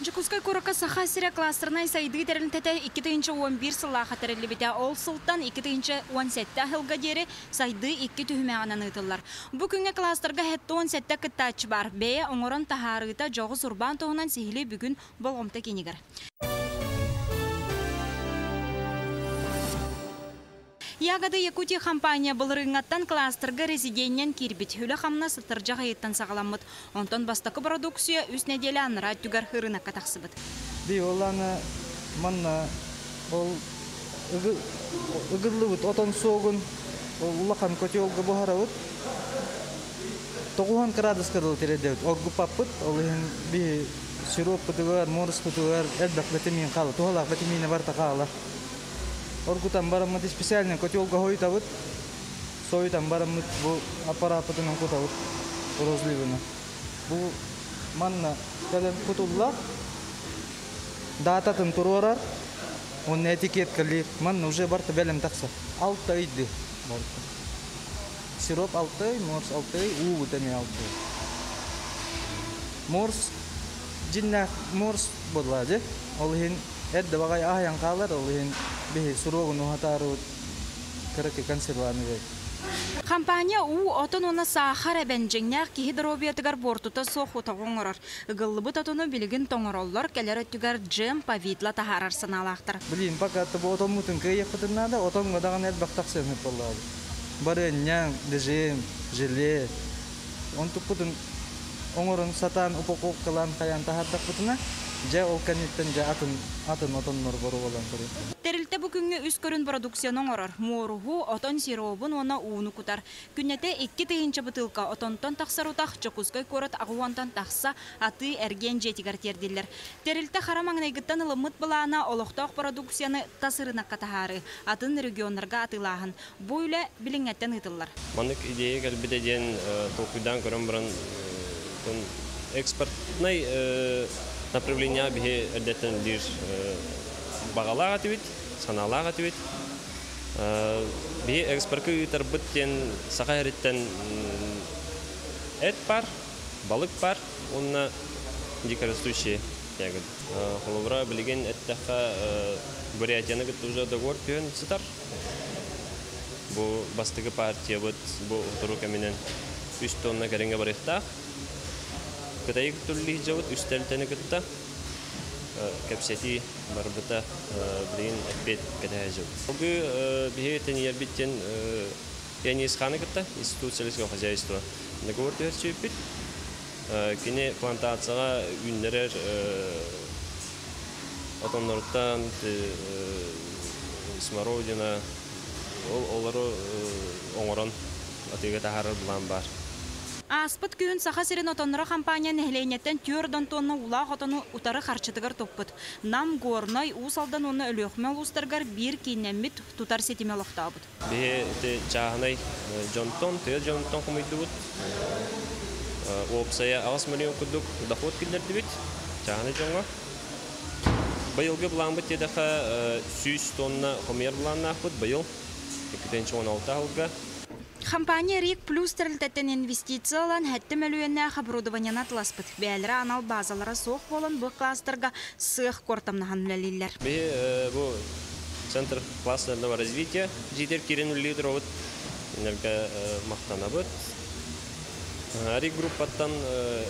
Дьокуускай куоракка Саха сирэ кластернай сайдыы тэрилтэтэ 2011 сыллаахха тэриллибитэ. Ол сылтан 2017 сылга диэри сайдыы икки түһүмэҕинэн ыытыллар. Бу күҥҥэ кластерга 77 кыттааччы баар. Бэйэ оҥорон таһаарыыта дьоҕус урбаан туһунан сиһилии бүгүн болҕомто киинигэр. Ягоды Якутии компания былырыыҥҥаттан кластерга резиденинэн киирбит. Үлэ-хамнас атырдьах ыйыттан саҕаламмыт. Онтон бастакы продукция үс нэдиэлэ анараа өттүгэр ырыынакка тахсыбыт. Биоланы манна ол ыгыллыбыт отон суогун улахан котелга буһарабыт. 90 градуска дылы тирэдэбит. Оргуппаппыт, ол иһин биһи сироппутугар, муоруспутугар элбэх витамин хаала, туһалаах витамина барыта хаалар. Оргутан бараммыт специальный котелга хойутабыт. Сойутан бараммыт бу аппарааппытынан кутабыт розливыны. Бу манна кэлэн кутуллар, дататын туруорар, уонна этикеткалиир. Манна уже барыта бэлэм тахсар. 6 ыйды барыта. Сироп 6 ый, морс 6 ый, уу эмиэ 6 ый. Морс дьиннээх морс буолла дьэ. Ол иһин эрдэ баҕайы аһыйан хаалар, ол иһин биһи суруогун уһатаарыбыт кыракый консерваны. Компания уу, отон уонна саахар эбэн дьиҥнээх киһи доруобуйатыгар буортута суох утаҕы оҥорор. Ыгыллыбыт отону билигин тоҥороллор, кэлэр өттүгэр джем, повидло таһаарар санаалаахтар. Блин, пока бу отоммутун кыайыахпытын наада, отоҥҥо даҕаны элбэх тахсыан буоллаҕа. Барыанньаҥ, режим, желе. Онтукпутун оҥорон сатаан упаковкалаан хайаан таһаардахпытына, дьэ ол кэнниттэн дьэ атын атын отоннор боруобалаан көрүө. Тэрилтэ бу күҥҥэ үс көрүн продукцияны оҥорор. Муоруһу, отон сиробун уонна ууну кутар. Күннэтэ 2000 бытыылка отонтон тахсар утах Дьокуускай куорат 80-тан тахса атыы эргиэн дьиэтигэр тиэрдиллэр. Тэрилтэ хара маҥнайгыттан ылыммыт былаана олохтоох продукцияны тас ырыынакка таһаарыы, атын регионнарга атыылааһын. Бу үлэ билиҥҥэттэн ыытыллар. Маннык идея кэлбитэ диэн толкуйдаан көрөн баран экспортнай направление биһи эрдэттэн биир баҕалаах этибит, санаалаах этибит. Биһи экспортка ыытарбыт диэн саха эриттэн эт бар, балык бар уонна дикорастущие ягоды. Холобура, билигин эттэххэ, Бурятияны кытта уже договор түһэн сытар. Бу бастакы партиябыт бу утуру кэминэн 3 тонна кэриҥэ барыахтаах. Кытайы кытта үлэлиир үс тэрилтэни кытта кэпсэтии барбыта, билигин эппиэт кэтэһэ дьыбыт. Бу биһи тэнийэрбит диэн ЯНИСХ-ны кытта, Институт сельского хозяйства, договор түһэрсибиппит. Кини плантацияҕа үүннэрэр отонноруттан смородина, олору оҥорон атыыга таһаарар былаан баар. Ааспыт күһүн Саха сирин отонноро компания нэһилиэнньэттэн 4 тонна уулаах отону утары харчытыгар туппут. Нам, Горнай, Уус Алдан уонна Өлүөхүмэ улуустарыгар биир кииннэммит тутар ситими олохтообут. Биһи чааһынай дьонтон, тыа дьонтон хомуйдубут. Уопсайа 8 миллион курдук доход киллэрдибит чааһынай дьоҥҥо. Быйылгы былааммыт диэтэххэ 100 тонна хомуйар былааннаахпыт быйыл 2016 сылга. Компания Рик Плюс тэрилтэттэн инвестиция ылан 7 мөлүйүөннээх оборудованиены атыыласпыт. Бэйэлэрэ анал базалара суох буолан бу кластерга сыах куортамнаһан үлэлииллэр. Биһи бу Центр кластерного развития дьиэтигэр киирэн үлэлии турабыт. Кинилэргэ махтанабыт. Рик группаттан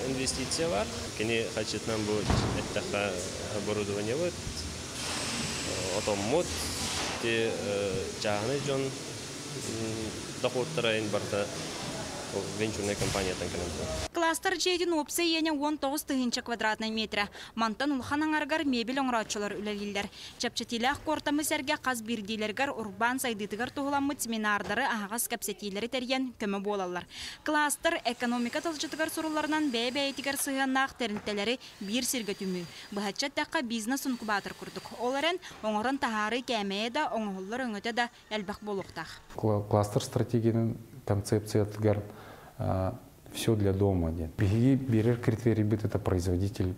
инвестиция бар. Кини харчытынан бу эттэххэ оборудованиебыт, отоммут, чааһынай дьон доходтара барыта венчурная компанияттан кэлэн. Кластер дьиэтин уопсай иэнэ 19 тыһыынча квадратнай метрэ. Мантан улахан аҥарыгар мебель оҥорооччулар үлэлииллэр. Чэпчэтиилээх куортамы сэргэ хас биирдиилэригэр урбаан сайдыытыгар туһуламмыт семинардары, аһаҕас кэпсэтиилэри тэрийэн көмө буолаллар. Кластер экономика тылдьытыгар сурулларынан бэйэ-бэйэтигэр сыһыаннаах тэрилтэлэри биир сиргэ түмүү. Быһаччы эттэххэ, бизнес инкубатор курдук. Ол эрэн, оҥорон таһаарыы кээмэйэ да, оҥоһуллар өҥөтө да элбэх буолуохтаах. Кластер стратегиянын концепциятыгар все для дома диэн. Биһиги биэрэр критерийбит это производитель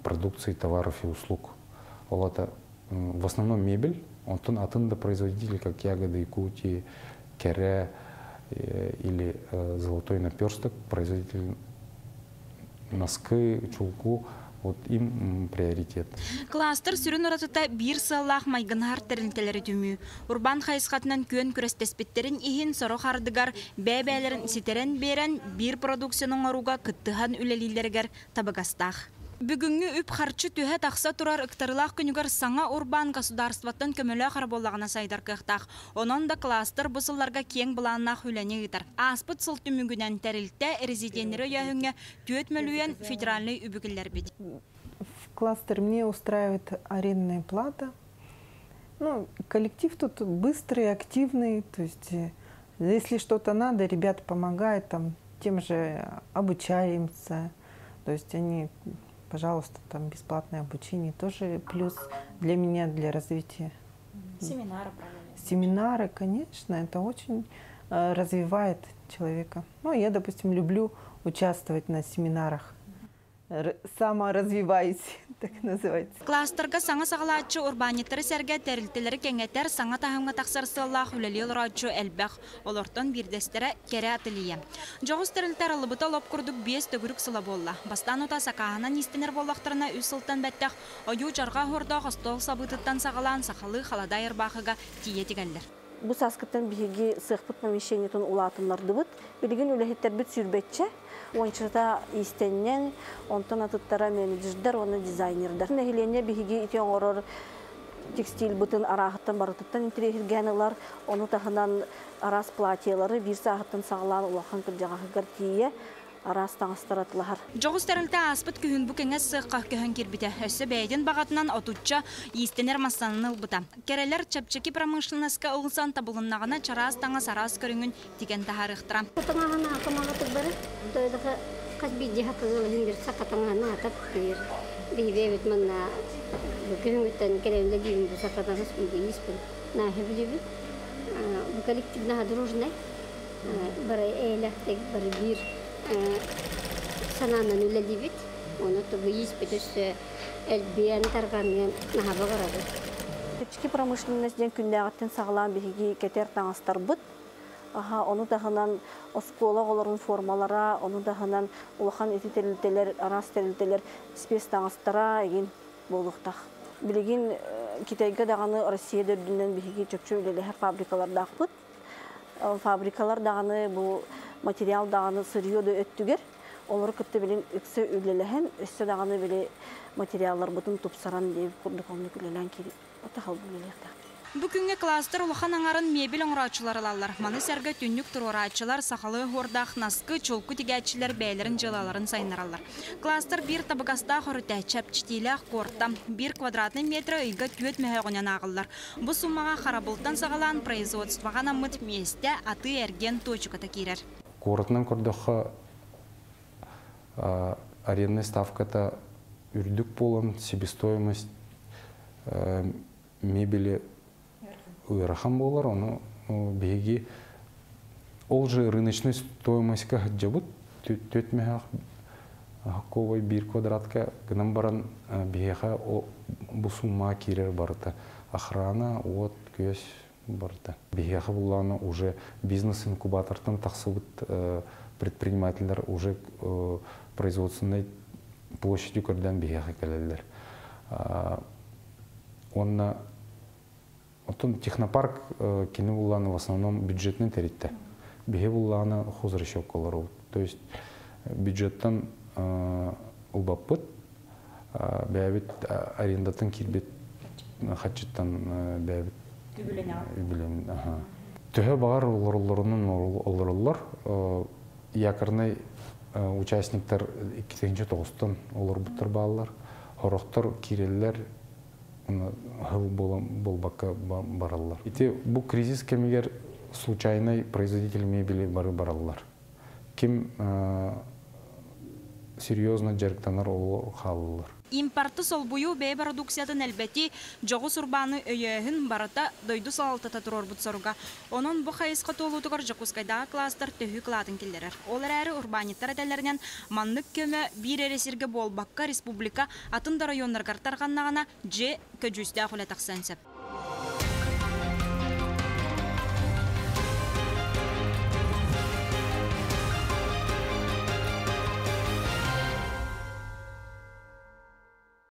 продукции, товаров и услуг. Ол это в основном мебель, онтон атын да производители, как Ягоды Якутии, Кэрэ или Золотой наперсток, производитель носки, чулку. Вот им приоритет. Кластер сүрүн уратыта биир сыаллаах майгыннаһар тэрилтэлэри түмүү. Урбаан хайысхатынан күөн күрэстэспиттерин иһин сорох ардыгар бэйэ-бэйэлэрин ситэрэн биэрэн биир продукцияны оҥорууга кыттыһан үлэлииллэригэр табыгастаах. Бүгүҥҥү үп-харчы түһэ-тахса турар ыктарыылаах күнүгэр саҥа урбаан государствоттан көмөлөөх эрэ буоллаҕына сайдар кыахтаах. Онон да кластер бу сылларга киэҥ былааннаах үлэни ыытар. Ааспыт сыл түмүгүнэн тэрилтэ резиденнэри өйөөһүҥҥэ 4 мөлүйүөн федеральнай үбү киллэрбит. В кластер мне устраивает арендная плата. Ну, коллектив тут быстрый, активный, то есть если что-то надо, ребята помогают, там, тем же обучаемся. То есть они, пожалуйста, там бесплатное обучение тоже плюс для меня, для развития. Семинары проводят. Семинары, конечно, это очень развивает человека. Ну, я, допустим, люблю участвовать на семинарах. Саморазвиваюсь, так называется. Кластерга саҥа саҕалааччы урбаанньыттары сэргэ тэрилтэлэри кэҥэтэр саҥа таһымҥа тахсар сыаллаах үлэлии олорооччу элбэх. Олортон биирдэстэрэ Кэрэ ателье. Дьоҕус тэрилтэ арыллыбыта лоп курдук 5 төгүрүк сыла буолла. Бастаан утаа сакааһынан иистэнэр буоллахтарына, 3 сылтан бэттэх ойуу-дьарҕаа оһуордаах остуол сабыытыттан саҕалаан сахалыы халадаай ырбаахыга тиийэ тигэллэр. Бу сааскыттан биһиги сыахпыт помещениетын улаатыннардыбыт. Билигин үлэһиттэрбит сүүрбэччэ, уончата иистэнньэҥ, онтон атыттара менеджердэр уонна дизайнердар. Нэһилиэнньэ биһиги ити оҥорор текстильбытын арааһыттан барытыттан интэриэһиргээн ылар, ону таһынан араас платьелары биир сааһыттан саҕалаан улахан кырдьаҕаһыгар тиийэ араас таҥастар атыылаһар. Дьоҕус тэрилтэ ааспыт күһүн бу кэҥэс сыахха көһөн киирбитэ. Өссө бэйэтин баҕатынан 30-ча иистэнэр массыынаны ылбыта. Кэрэлэр чэпчэки промышленноска ылсан табылыннаҕына чараас таҥас араас көрүҥүн тигэн таһаарыахтара. Таҥаһына акамаҕатык бары, тойдаха хас биирдии хатыгыл саха таҥаһына атап тиир. Биһибэбит манна күһүҥҥүттэн кэлэллэ диибин бу саха таҥас ииспин. Наһаа билибит. Бу коллектив наһаа дружный. Бары эйлэхтик бары биир санаанан үлэлиибит. Оны бу ииспит өссө элбиэн тарҕаныан наһаа баҕарабыт. Чэпчэки промышленность диэн күннээҕиттэн саҕалаан биһиги кэтэр таҥастарбыт. Аха, ону таһынан оскуола оҕолорун формалара, ону таһынан улахан ити тэрилтэлэр, араас тэрилтэлэр спецтаҥастара игин буолуохтаах. Билигин Китайга даҕаны Россия үрдүнэн биһиги чопчу үлэлэһэр фабрикалардаахпыт. Фабрикалар даҕаны бу материал даҕаны сырье да өттүгэр олору кытта билин ыкса үлэлэһэн, өссө даҕаны били материалларбытын тупсаран диэбит курдук оннук үлэлээн кири отахал үлэлиэхтээх. Бу күҥҥэ кластер улахан аҥарын мебель оҥорооччулар ылаллар. Маны сэргэ түннүк туруорааччылар, сахалыы оһуордаах наскы, чулку тигээччилэр бэйэлэрин дьыалаларын сайыннараллар. Кластер биир табыгастаах өрүтэ, чэпчэтиилээх куортам, 1 квадратный метр ыйга 4 мөһөөҕүнэн ааҕыллар. Бу суммаҕа харабылтан саҕалаан производствоҕа анаммыт миэстэ атыы-эргиэн туочуката киирэр. Куоратынан көрдөххө арендная ставката үрдүк буолан себестоимость мебели ыарахан буолар, ону биһиги ол же рыночный стоимостька сылдьабыт 4 мөһөөх ковой 1 квадратка гынан баран биһиэхэ бу сумма киирэр барыта охрана, уот, күөс барыта. Биһиэхэ буоллаҕына уже бизнес-инкубатортан тахсыбыт предпринимательлэр уже производственной площади көрдөөн биһиэхэ кэлэллэр. Онна оттон технопарк кини буоллаҕына в основном бюджетный тэрилтэ. Биһи буоллаҕына хозрасчёккалар. То есть бюджеттан ылбаппыт, бэйэбит арендатын киирбит харчыттан бэйэбит үбүлэн. Төһө баҕар олороллорунан олороллор. Якорный участниктар 2009-тан олорбуттар бааллар. Сорохтор киирэллэр, сыл буолбакка бараллар. Ити бу кризис кэмигэр случайный производитель мебели бары бараллар. Ким серьезно дьарыктанар ол хаалаллар. Импорты солбуйуу, бэйэ продукциятын элбэтии, дьоҕус урбааны өйөөһүн барыта дойду салалтата туруорбут соруга. Онон бу хайысха туолуутугар Дьокуускайдааҕы кластер төһүү кылаатын киллэрэр. Ол эрээри урбаанньыттар этэллэринэн маннык көмө биир эрэ сиргэ буолбакка республика атын да районнарыгар тарҕаннаҕына дьэ көдьүүстээх үлэ тахсыан сөп.